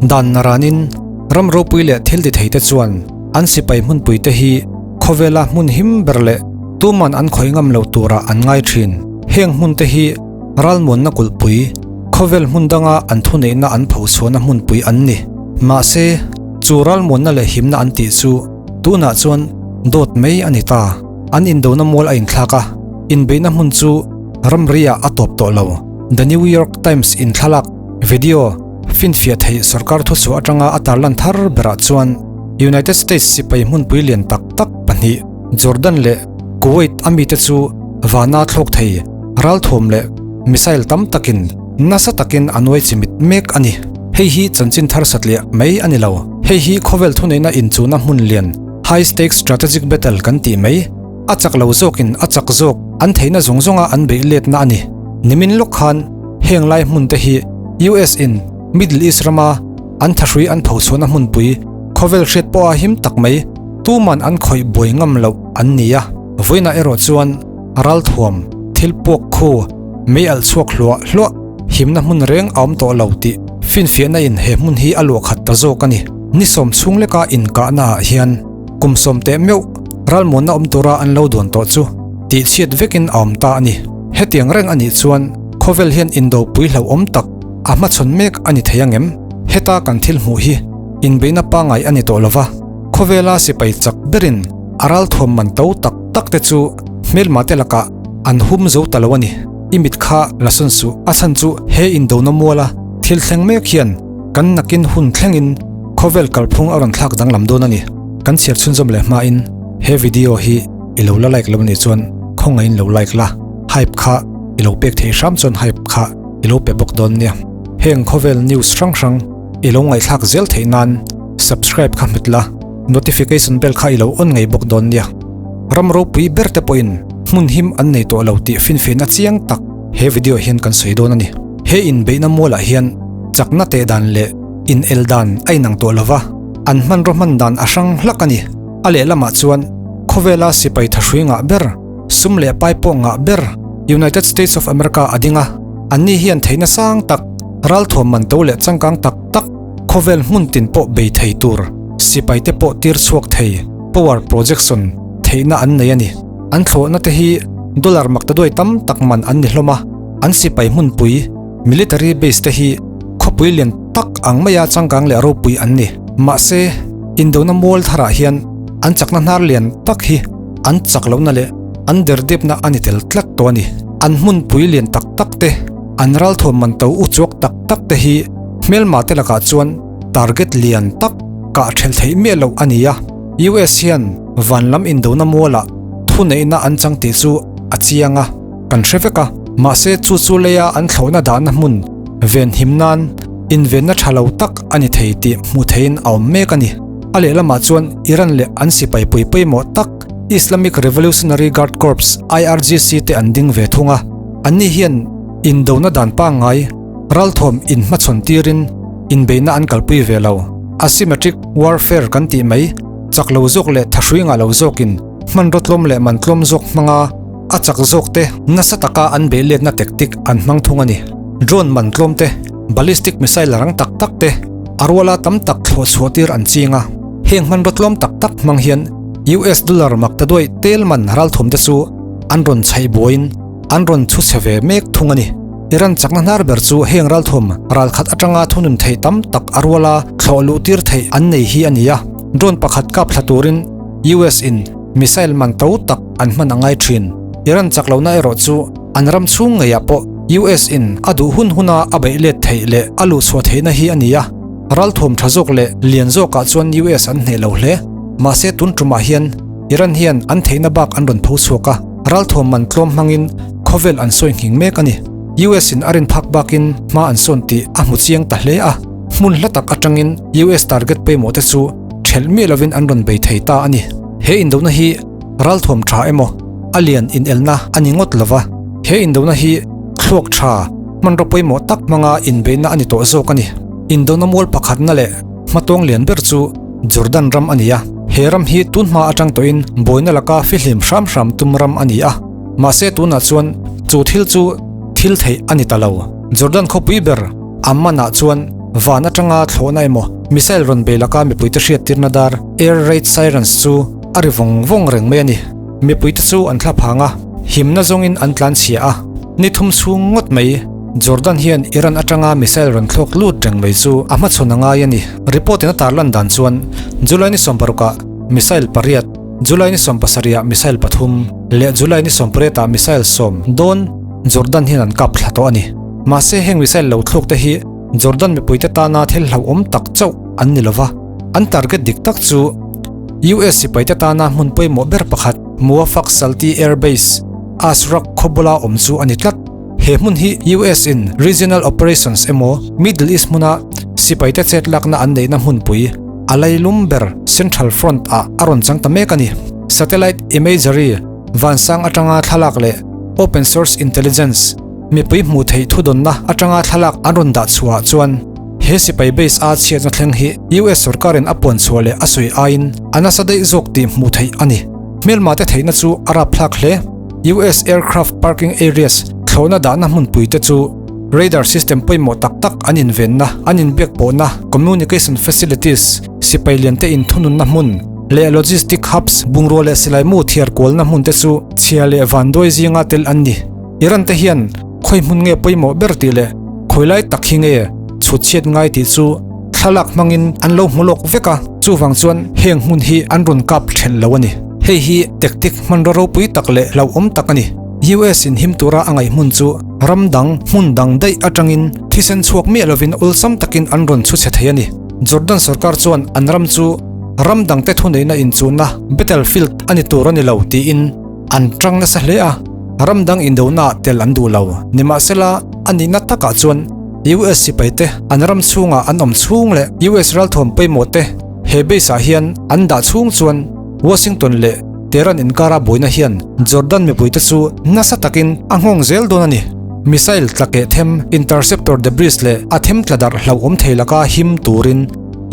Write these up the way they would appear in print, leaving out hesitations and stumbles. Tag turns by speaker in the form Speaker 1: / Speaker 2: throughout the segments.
Speaker 1: Dan naranin ram ropui leh thil ti thei te chuan an sipai hmunpui te hi khawvela hmun him ber leh tuman an khawih ngam lo turah an ngai thin. Heng hmun te hi ralmuanna kulhpui, khawvel hmun danga an thuneihna an phochhuahna hmunpui an ni. Mahse, chu ralmuanna leh himna an tih chu tunah chuan dawt mai a ni ta. An indona mual a inthlak a, inbeihna hmun chu ramri-ah a tawp tawh lo. The New York Times in thlalak, video, finfiah theih sorkar thuchhuah atanga a tarlan thar berah chuan United States sipai hmunpui lian tak tak pahnih Jordan leh Kuwait a mite chu vana thlawk thei ralthuam leh missile tam takin nasa takin a nuai chimit mek a ni. Hei hi chanchin thar satliah mai a ni lo. Hei hi khawvel thuneihna inchuhna hmun lian High Stakes Strategic Battle kan tih mai. A chak lo zawkin a chak zawk an theihna zawng zawnga an beih letna a ni. Nimin lawk khan heng lai hmun te hi US in Middle East rama an thahrui an phochhuahna hmunpui khawvel hriat pawha him tak mai tuman an khawih buai ngam loh an ni a. Vawiinah erawh chuan ralthuam, thil puak khu, mei alh chhuak hluah hluah himna hmun reng a awm tawh lo tih finfiahna in he hmun hi a luah khat ta zawk a ni. Ni sawm chhung leka inkahna ah hian kum sawm teh meuh ralmuanna awm tura an lo duan tawh chu tihchhiat vekin a awm ta a ni. Hetiang reng a nih chuan khawvel hian indopui hlauhawm tak a hmachhawn mek a ni thei angem? Heta kan thil hmuh hi inbeihna pangngai a ni tawh lova, khawvela sipai chak berin a ralthuam man to tak tak te chu hmelma te lakah an hum zo ta lo a ni. I mit kha la sawn suh, a chhan chu he indona muala thil thleng mek hian kan nakin hun thlengin khawvel kalphung a rawn thlak danglam dawn a ni. Kan chhiar chhunzawm leh hmain he video hi i lo la like lo nih chuan khawngaihin lo like la, hype kha i lo pek theih hram chuan hype kha i lo pe bawk dawn nia. Heng khawvel news hrang hrang i lo ngaihthlak zel theih nan subscribe kha hmet la, notification bell kha i lo on ngei bawk dawn nia. Ram ropui ber te pawhin hmun him an nei tawh lo tih finfiahna chiang tak he video hian kan sawi dawn a ni. He inbeihna mualah hian chakna teh dan leh in el dan a inang tawh lova, an hmanraw hman dan a hrang hlak a ni. A lehlamah chuan khawvela sipai thahrui ngah ber, sum leh pai pawh ngah ber United States of America a ding a, anni hian theihna sang tak, ralthuam man to leh changkang tak tak, khawvel hmun tin pawh bei thei tur sipai te pawh tir chhuak thei power projection theihna an nei a ni. An thlawhna te hi dollar maktaduai tam tak man an ni hlawm a, an sipai hmunpui military base te hi khawpui lian tak ang maia changkang leh ropui an ni. Mahse, indona mual tharah hian an chakna hnar lian tak hi an chak lohna leh an derdepna a ni tel tlat tawh a ni. An hmunpui lian tak tak te, an ralthuam man to uchuak tak tak te hi hmelma te lakah chuan target lian tak kah thelh theih miah loh a ni a. US hian van lam indona mualah thuneihna an chang tih chu a chiang a, kan hre vek a. Mahse chu chu leia an thlawhna dahna hmun venhim nan invenna tha lo tak a ni thei tih hmuh theihin a awm mek a ni. A lehlamah chuan Iran leh an sipai pui pawimawh tak Islamic Revolutionary Guard Corps, IRGC, te an ding ve thung a. Anni hian indona dan pangngai ralthuam inhmachhawn tirin inbeihna an kalpui ve lo. Asymmetric warfare kan tih mai, chak lo zawk leh thahrui ngah lo zawkin hmanraw tlawm leh man tlawm zawk hmanga a chak zawk te nasa taka an beih letna tactic an hmang thung a ni. Drone man tlawm te, ballistic missile rang tak tak te a ruala tam tak thlawh chhuah tir an ching a. Heng hmanraw tlawm tak tak hmang hian US dollar maktaduaih tel man ralthuam te chu an rawn chhaih buaiin an rawn chhu chhe ve mek thung a ni. Iran chakna hnar ber chu heng ralthuam ralkhat atanga thunun theih tam tak a ruala thlawh luh tir theih an nei hi a ni a. Drone pakhat kap thla turin US in missile man to tak an hman a ngai thin. Iran chak lohna erawh chu an ram chhung ngeiah pawh US in a duh hun huna a beih let theih leh a luh chhuah theihna hi a ni a. Ralthuam tha zawk leh lian zawkah chuan US an hneh lo hle. Mahse tun tumah hian Iran hian an theihna bak an rawn pho chhuak a. Ralthuam man tlawm hmangin khawvel an sawi nghing mek a ni. US in a rin phak bakin hma an sawn tih a hmu chiang ta hle a, hmun hla tak atangin US target pawimawh te chu thelh miah lovin an rawn bei thei ta a ni. He indona hi ralthuam tha emaw a lian inelna a ni ngawt lova, he indona hi thluak tha hmanraw pawimawh tak hmanga inbeihna a ni tawh zawk a ni. Indona mual pakhatna leh hmatawng lian ber chu Jordan ram a ni a, he ram hi tun hma atang tawhin buaina laka fihlim hram hram tum ram a ni a, mahse tunah chuan chu thil chu thil theih a ni ta lo. Jordan khawpui ber Amman ah chuan. Van atanga thlawhna emaw missile rawn bei laka mipuite hriattirna dar air raid sirens chu a ri vawng vawng reng mai a ni. Mipuite chu an thla phang a, himna zawngin an tlan chhia a. Ni thum chhung ngawt mai Jordan hian Iran atanga missile rawn thlawk lut reng mai chu a hmachhawn a ngai a ni. Report in a tarlan dan chuan July ni sawmparukah missile pariat, July ni sawmpasarihah missile pathum leh July ni sawmpariatah missile sawm dawn Jordan hian an kap thla tawh a ni. Mahse heng missile lo thluk te hi Jordan mipuite tana thil hlauhawm tak chauh an ni lova, an target dik tak chu US sipaite tana hmun pawimawh ber pakhat Muwaffaq Salti Air Base, Azraq khawbula awm chu a ni tlat. He hmun hi US in regional operations emaw Middle East hmuna sipaite chet lakna an neihna hmunpui a lailum ber Central Front ah a rawn chang ta mek a ni. Satellite imagery, vansang atanga thlalak leh open source intelligence, Mipui hmuh theih thudawnna atanga thlalak an rawn dah chhuahah chuan he sipai base a chhiatna thleng hi US sorkarin a puan chhuah leh a sawi aiin a nasa daih zawk tih hmuh theih a ni. Hmelma te theihna chu a rapthlak hle. US aircraft parking areas thlawhna dahna hmunpui te chu radar system pawimawh tak tak an invenna, an inbiak pawhna, communication facilities, sipai lian te inthununna hmun leh logistic hubs, bungrua leh silaimu thiar kualna hmun te chu chhia leh vanduai zinga tel an ni. Iran te hian khawi hmun nge pawimawh ber tih leh khawi lai tak hi nge chhut chhiat ngai tih chu thlalak hmangin an lo hmu lawk vek a, chuvang chuan heng hmun hi an rawn kap then lo a ni. Hei hi tactic hmanraw ropui tak leh hlauhawm tak a ni. US in him tura a ngaih hmun chu ram dang, hmun dang daih atangin thisen chhuak miah lovin awlsam takin an rawn chhu chhe thei a ni. Jordan sorkar chuan an ram chu ram dangte thuneihna inchuhna battlefield a ni tur a ni lo tiin, An tang nasa hle a, ram dang indonaah tel an duh lo. Nimahsela, a nihna takah chuan US sipaite an ram chhungah an awm chhung leh US ralthuam pawimawh te he base ah hian an dah chhung chuan Washington leh Tehran inkara buaina hian Jordan mipuite chu nasa takin a nghawng zel dawn a ni. Missile tla keh them, interceptor debris leh a them tla darh hlauhawm thei laka him turin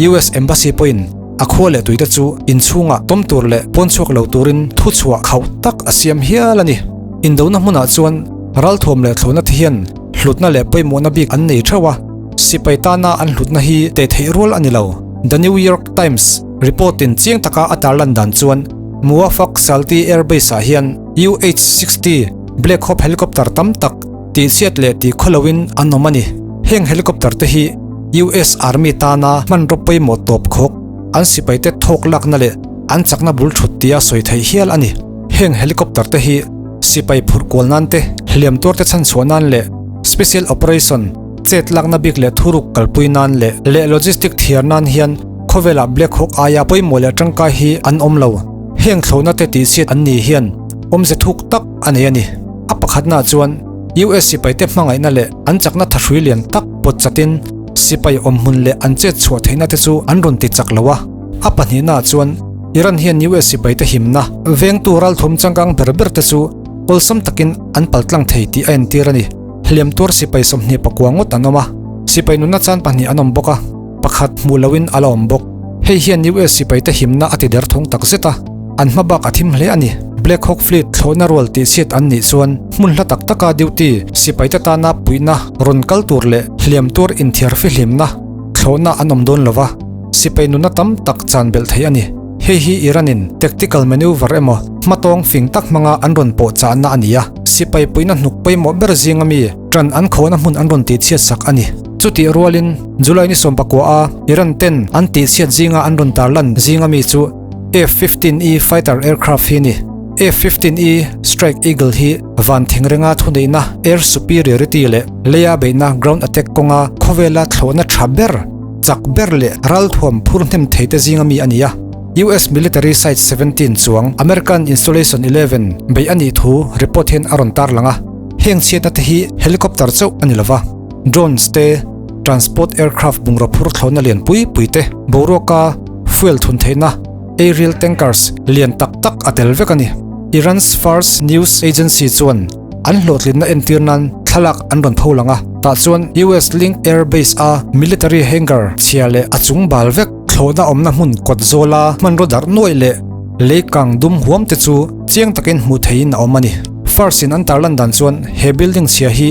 Speaker 1: US Embassy pawhin A khua leh tuite chu inchhungah tawm tur leh pawn chhuak lo turin thuchhuah khauh tak a siam hial a ni. Indona hmunah chuan ralthuam leh thlawhna te hian hlutna leh pawimawhna bik an nei theuh a, sipai tana an hlutna hi teh theih rual a ni lo. The New York Times report in chiang taka a tarlan dan chuan Muwaffaq Salti Air Base ah hian UH-60 Black Hawk helicopter tam tak tihchhiat leh tihkhaw loin an awm a ni. Heng helicopter te hi US Army tana hmanraw pawimawh tawp khawk, an sipaite thawk lakna leh an chakna bul thut tia sawi theih hial a ni. Heng helicopter te hi sipai phurh kual nan te, hliam tuar te chhanchhuah nan leh special operation chet lakna bik leh thuruk kalpui nan leh leh logistic thiar nan hian khawvelah Black Hawk aia pawimawh leh tangkai hi an awm lo. Heng thlawhna te tihchhiat an ni hian awmze thuk tak a nei a ni. A pakhatnaah chuan US sipaite hmangaihna leh an chakna thahrui lian tak pawt chatin sipai awm hmun leh an chet chhuah theihna te chu an rawn ti chak lo a. A pahnihnaah chuan Iran hian US sipaite himna vengtu ralthum changkang ber ber te chu awlsam takin an paltlang thei tih a entir a ni. Hliam tuar sipai 21 ngawt an awm a, sipai nunna chan pahnih an awm bawk a, pakhat hmuh loin a la awm bawk. Hei hian US sipaite himna a ti derthawng tak zet a, an hma bak a thim hle a ni. Black Hawk Fleet thlawhna rual tihchhiat an nih chuan hmun hla tak taka duty sipaite tana puihna rawn kal tur leh hliam tur inthiar fihlimna thlawhna an awm dawn lova, sipai nunna tam tak chan belh thei a ni. Hei hi Iran-in tactical maneuver emaw hmatawng fing tak hmanga an rawn pawh chahna a ni a, sipai puihna hnuk pawimawh ber zinga mi ṭan an khawhna hmun an rawn tihchhiat sak a ni. Chutih rualin July ni 19 a Iran ten an tihchhiat zinga an rawn tarlan zinga mi chu F-15E fighter aircraft hi a ni. F-15E Strike Eagle hi van thingrenga thuneihna air superiority leh leia beihna ground attack kawnga khawvela thlawhna tha ber, chak ber leh ralthuam phur hnem thei te zinga mi a ni a. US Military Site 17 chuang American Installation 11 beih a nih thu report hian a rawn tarlang a. Heng chhiatna te hi helicopter chauh a ni lova. Drones te, transport aircraft bungraw phur thlawhna lian pui pui te, boruaka fuel thun theihna aerial tankers lian tak tak a tel vek a ni. Iran's Fars News Agency chuan an hlawhtlinna entir nan thlalak an rawn pho lang a, tah chuan US Link Air Base a military hangar chhia leh a chung bal vek thlawhna awmna hmun kawt zawla hmanraw darh nuaih leh lei kang dum huam te chu chiang takin hmuh theihin a awm a ni. Fars in an tarlan dan chuan he building chhia hi.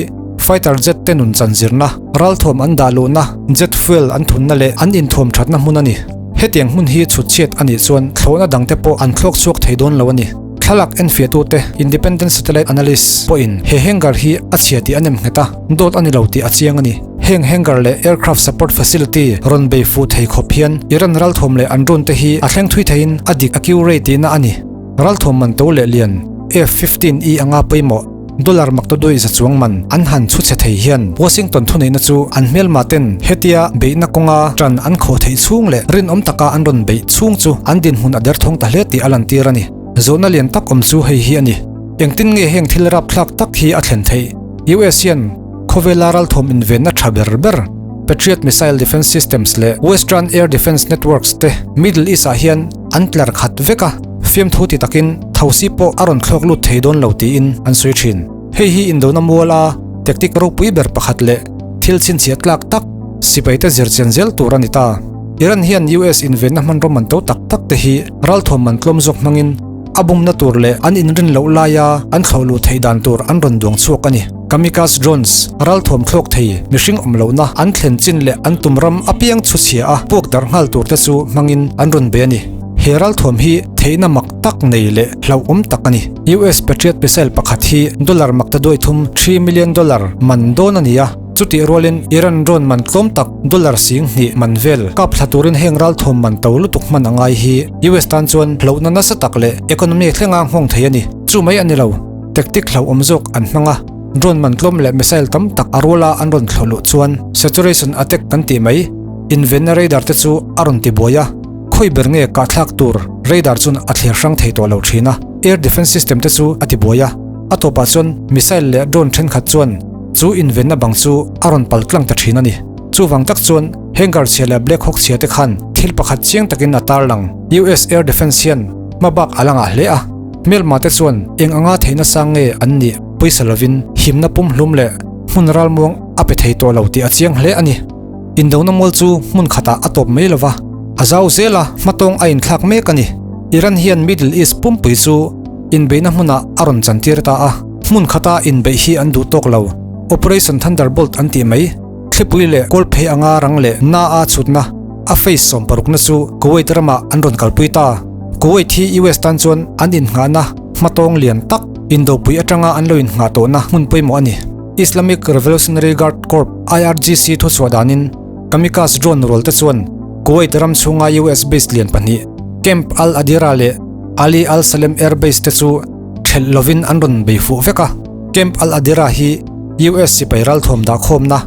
Speaker 1: Fighter jet te nun chan zirna, ralthuam an dah luhna, jet fuel an thunna leh an inthuam thatna hmun a ni. Hetiang hmun hi chhut chhiat a nih chuan thlawhna dangte pawh an thlawk chhuak thei dawn lo a ni. Thlalak enfiahtute, Independent Satellite Analysts, pawhin he hangar hi a chhia tih a nem nghet a, dawt a ni lo tih a chiang a ni. Heng hangar leh aircraft support facility rawn bei fuh thei khawp hian Iran ralthuam leh an drone te hi a thleng thui theiin a dik a kiu rei tihna a ni. Ralthuam man to leh lian F-15E anga pawimawh dollar maktaduai za chuang man an han chhu chhe thei hian Washington thuneihna chu an hmelma ten hetia beihna kawnga tan an khawh theih chhung leh rinawm taka an rawn beih chhung chu an dinhmun a derthawng ta hle tih a lantir a ni. Zawhna lian tak awm chu hei hi a ni. Engtin nge heng thil rapthlak tak hi a thlen theih? US hian khawvela ralthawm invenna tha ber ber Patriot missile defense systems leh Western air defense networks te Middle East ah hian an tlar khat vek a, fiamthu ti takin thosi pawh a rawn thlawk lut thei dawn lo tiin an sawi thin. Hei hi indona muala tactic ropui ber pakhat leh thil chhinchhiah tlak tak sipaite zirchian zel tur a ni ta. Iran hian US invenna hmanraw man to tak tak te hi ralthuam man tlawm zawk hmangin a bumna tur leh an inrin loh laia an thlawh luh theih dan tur an rawn duang chhuak a ni. Kamikaze drones, ralthuam thlawk thei, mihring awm lohna an thlen chin leh an tum ram apiang chhu chhia a puak darh nghal tur te chu hmangin an rawn bei a ni. He ralthuam hi theihna mak tak nei leh hlauhawm tak a ni. US Patriot missile pakhat hi dollar maktaduai thum, $3 million, man dawn a ni a. Chutih rualin Iran drone man tlawm tak dollar 2000 man vel kap thla turin heng ralthuam man to lutuk hman a ngai hi US tan chuan hlauhna nasa tak leh economy thlenga nghawng thei a ni. Chu mai a ni lo, tactic hlauhawm zawk an hmang a, drone man tlawm leh missile tam tak a ruala an rawn thlawh luh chuan saturation attack kan tih mai invenna radar te chu a rawn ti buai a, khawi ber nge kahthlak tur radar chuan a thlir hrang thei tawh lo thin a, air defence system te chu a ti buai a, a tawpah chuan missile leh drone thenkhat chuan Chu invenna bang chu a rawn pal tlang ta thin a ni. Chuvang tak chuan Hangar chhia leh Black Hawk chhia te khan thil pakhat chiang takin a tarlang. US Air Defence hian hmabak a la ngah hle a. Hmelma te chuan eng anga theihna sang nge an nih pawisa lovin himna pumhlum leh hmun ralmuang a pe thei tawh lo tih a chiang hle a ni. Indona mual chu hmun khatah a tawp mai lova, a zau zel a, hmatawng a inthlak mek a ni. Iran hian Middle East pumpui chu inbeihna hmunah a rawn chantir ta a. Hmun khata inbeih hi an duh tawk lo. Operation Thunderbolt an tih mai. Thlipui leh kawlphei anga rang leh na a chhutna, a phase 60na chu Kuwait ramah an rawn kalpui ta. Kuwait hi US tan chuan an innghahna hmatawng lian tak, indopui atanga an lo innghah tawhna hmun pawimawh a ni. Islamic Revolutionary Guard Corps, IRGC, thuchhuah danin Kamikaze drone rual te chuan Kuwait ram chhunga US base lian pahnih, Camp Al-Adira leh Ali Al-Salem Air Base te chu Thelh lovin an rawn bei fuh vek a. Camp Al-Adira hi US sipai ralthuam dahkhawmna,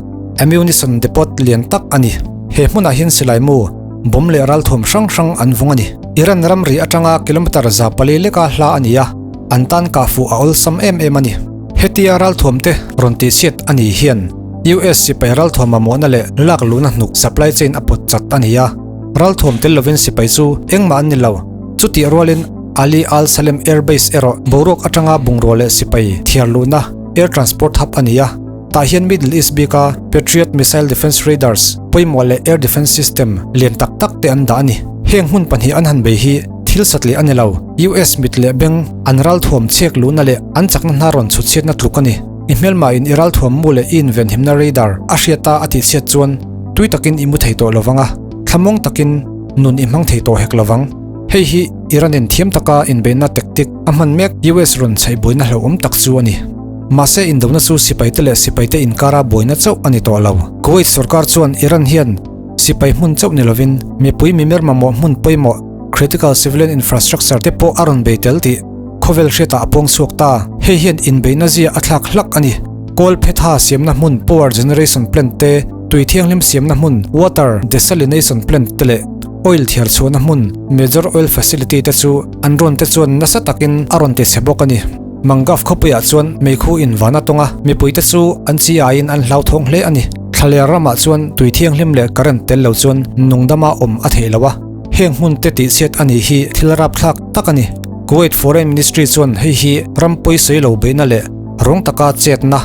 Speaker 1: ammunition depot, lian tak a ni. He hmunah hian silai mu, bomb leh ralthuam hrang hrang an vung a ni. Iran ramri atanga kilometre 400 leka hla a ni a, an tan kah fuh a awlsam em em a ni. Hetia ralthuam te rawn tihchhiat a ni hian US sipai ralthuam mamawhna leh lak luhna hnuk supply chain a pawt chat a ni a. Ralthuam tel lovin sipai chu engmah an ni lo. Chutih rualin Ali Al Salem Air Base erawh boruak atanga bungrua leh sipai thiar luhna air transport hub a ni a. Tah hian Middle East bika Patriot missile defence radars pawimawh leh air defence system lian tak tak te an dah a ni. Heng hmun pahnih an han bei hi thil satliah a ni lo. US mit leh beng an ralthuam chhek luhna leh an chakna hna rawn chhutchhiatna tluk a ni. I hmelmahin i ralthuam mu leh i invenhimna radar a hriata a tihchhiat chuan tui takin i mu thei tawh lovang a, thlamuang takin nun i hmang thei tawh hek lovang. Hei hi Iran-in thiam taka inbeihna tactic a hman mek US rawn chhaih buaina hlauhawm tak chu a ni. Mahse indona chu sipaite leh sipaite inkara buaina chauh a ni tawh lo. Kuwait sorkar chuan Iran hian sipai hmun chauh ni lovin mipui mimir mamawh hmun pawimawh critical civilian infrastructure te pawh a rawn bei tel tih khawvel hriatah a pawng chhuak ta. Hei hian inbeihna zia a thlak hlak a ni. Kawl phetha siamna hmun power generation plant te, tui thianghlim siamna hmun water desalination plant te leh Oil thiar chhuahna hmun, Major Oil Facility te chu an rawn te chuan nasa takin a rawn ti chhe bawk a ni. Mangaf khawpuiah chuan meikhu in van a tawng a, mipuite chu an chi aiin an hlauthawng hle a ni. Thlaler ramah chuan tui thianghlim leh current tel lo chuan nungdama awm a theih lo a, heng hmun te tihchhiat a nih hi thil rapthlak tak a ni. Kuwait Foreign Ministry chuan hei hi ram pawisawi lo beihna leh rawng taka chetna,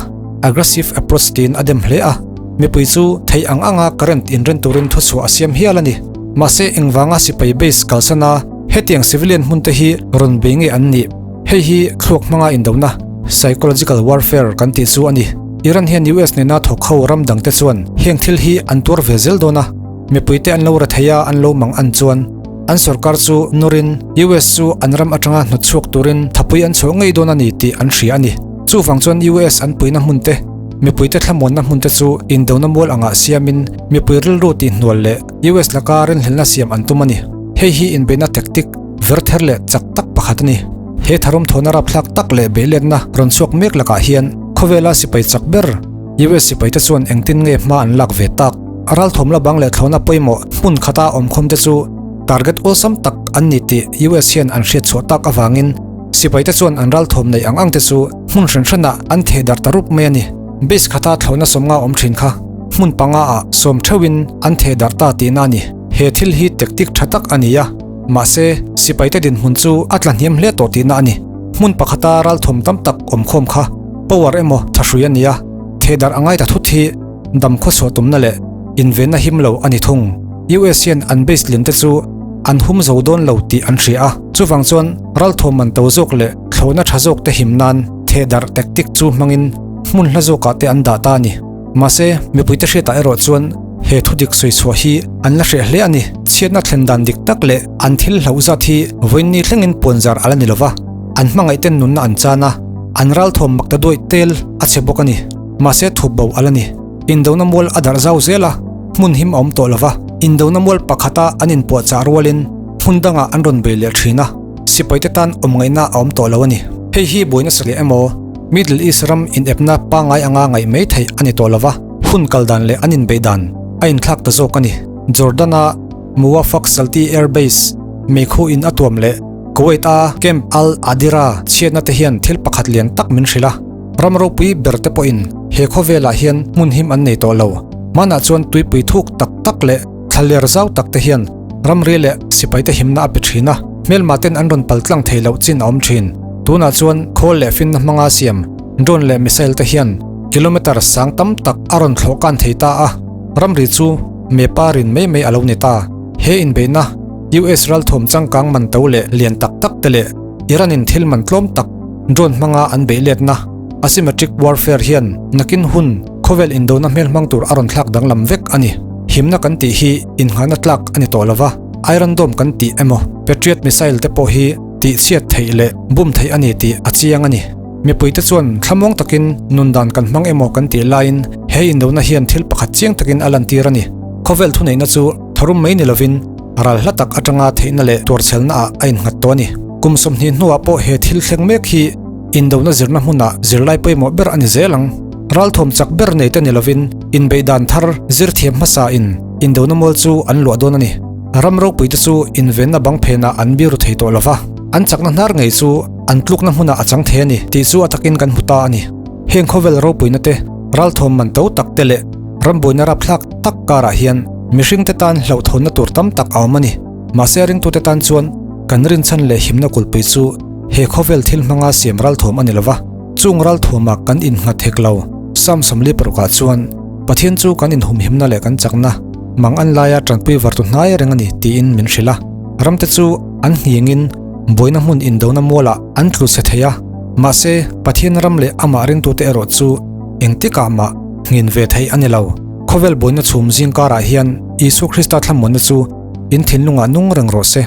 Speaker 1: aggressive approach, tiin a dem hle a. Mipui chu theih ang anga current inren turin thuchhuah a siam hial a ni. Mahse engvanga sipai base kalsana hetiang civilian hmun te hi rawn bei nge an nih? Hei hi thluak hmanga indona, psychological warfare, kan tih chu a ni. Iran hian US nena thawk ho ram dangte chuan heng thil hi an tuar ve zel dawn a, mipuite an lo rethei a an lo mang an chuan an sorkar chu nawrin US chu an ram atanga hnawt chhuak turin thapui an chhuah ngei dawn a ni tih an hria a ni. Chuvang chuan US an puina hmun te, mipuite thlamuanna hmun te chu indona mual angah siamin mipui rilru tihhnual leh US laka rinhlelhna siam an tum a ni. Hei hi inbeihna tactic ver ther leh chak tak pakhat a ni. He tharum thawhna rapthlak tak leh beihletna rawn chhuak mek lakah hian khawvela sipai chak ber US sipaite chuan engtin nge hma an lak ve tak? Ralthawm la bang leh thlawhna pawimawh hmun khata awmkhawm te chu target awlsam tak an ni tih US hian an hriat chhuah tak avangin sipaite chuan an ralthawm neih ang ang te chu hmun hran hranah an theh darh ta rup mai a ni. Base khata thlawhna sawmnga awm thin kha hmun panga ah sawm theuhin an theh darh ta tihna a ni. He thil hi tactic tha tak a ni a. Mahse, sipaite dinhmun chu a tla hniam hle tawh tihna a ni. Hmun pakhata ralthawm tam tak awm khawm kha power emaw thahrui a ni a, thehdarh a ngai ta thut hi dam khawchhuah tumna leh invenna him lo a ni thung. US hian an base lian te chu an hum zo dawn lo tih an hria a, chuvang chuan ralthawm man to zawk leh thlawhna tha zawk te him nan thehdarh tactic chu hmangin hmun hla zawkah te an dah ta a ni. Mahse, mipuite hriatah erawh chuan he thudik sawi chhuah hi an la hreh hle a ni. Chhiatna thlen dan dik tak leh an thil hlauh zat hi vawiinni thlengin puanzar a la ni lova, an hmangaihten nunna an chan a, an ralthawm mak ta duaih tel a che bawk a ni. Mahse, thup bo a la ni. Indona mual a darh zau zel a, hmun him a awm tawh lova, indona mual pakhata an inpuahchah rualin hmun dangah an rawn bei leh thin a, sipaite tan awm ngaihna a awm tawh lo a ni. Hei hi buaina sa leh emaw, Middle East ram inepna pangngai anga ngaih mai theih a ni tawh lova, hun kal dan leh an inbeih dan a inthlak ta zawk a ni. Jordan-a Muwaffaq Salti Air Base meikhu in a tuam leh Kuwait-a Camp Al-Adira chhiatna te hian thil pakhat lian tak min hrilh a, ram ropui ber te pawhin he khawvelah hian hmun him an nei tawh lo. Hmanah chuan tuipui thuk tak tak leh thlaler zau tak te hian ramri leh sipaite himna a pe thin a, hmelma ten an rawn pal tlang thei loh chin a awm thin. Tunah chuan khawl leh finna hmanga siam drone leh missile te hian kilometre sang tam tak a rawn thlawh kan thei ta a, ramri chu mepa rin mai mai a lo ni ta. He inbeihna US ralthawm changkang man to leh lian tak tak te leh Iran in thil man tlawm tak drone hmanga an beih letna asymmetric warfare hian nakin hun khawvel indona hmel hmang tur a rawn thlak danglam vek a ni. Himna kan tih hi inngahna tlak a ni tawh lova, Iron Dome kan tih emaw Patriot missile te pawh hi tih chhiat theih leh bum theih a ni tih a chiang a ni. Mipuite chuan thlamuang takin nun dan kan hmang emaw kan tih laiin he indona hian thil pakhat chiang takin a lantir a ni. Khawvel thuneihna chu tharum mai ni lovin ral hla tak atanga theihna leh tuarchhelna ah a innghat tawh a ni. Kum 20 hnuah pawh he thil thleng mek hi indona zirna hmunah zirlai pawimawh ber a ni zel ang. Ralthawm chak ber nei te ni lovin inbeih dan thar zir thiam hmasa in indona mual chu an luah dawn a ni. Ram ropui te chu invenna bang phenah an biru thei tawh lova, an chakna hnar ngei chu an tlukna hmunah a chang thei a ni tih chu a takin kan hmu ta a ni. Heng khawvel ropuina te, ralthawm man to tak te leh rambuaina rapthlak tak karah hian mihring te tan hlauhthawnna tur tam tak a awm a ni. Mahse ringtute tan chuan kan rinchhan leh himna kulhpui chu he khawvel thil hmanga siam ralthawm a ni lova, chung ralthawmah kan innghat hek lo. Psalm 46 chuan, Pathian chu kan inhumhimna leh kan chakna, mang an laia tanpui vartu hnai reng a ni tiin min hrilh a. Ramte chu an nghingin buaina hmun indona mualah an tlu chhe thei a, mahse Pathian ram leh amah ringtute erawh chu engtikah mah nghin ve theih a ni lo. Khawvel buaina chhum zing karah hian Isua Krista thlamuanna chu in thinlungah nung reng rawh se.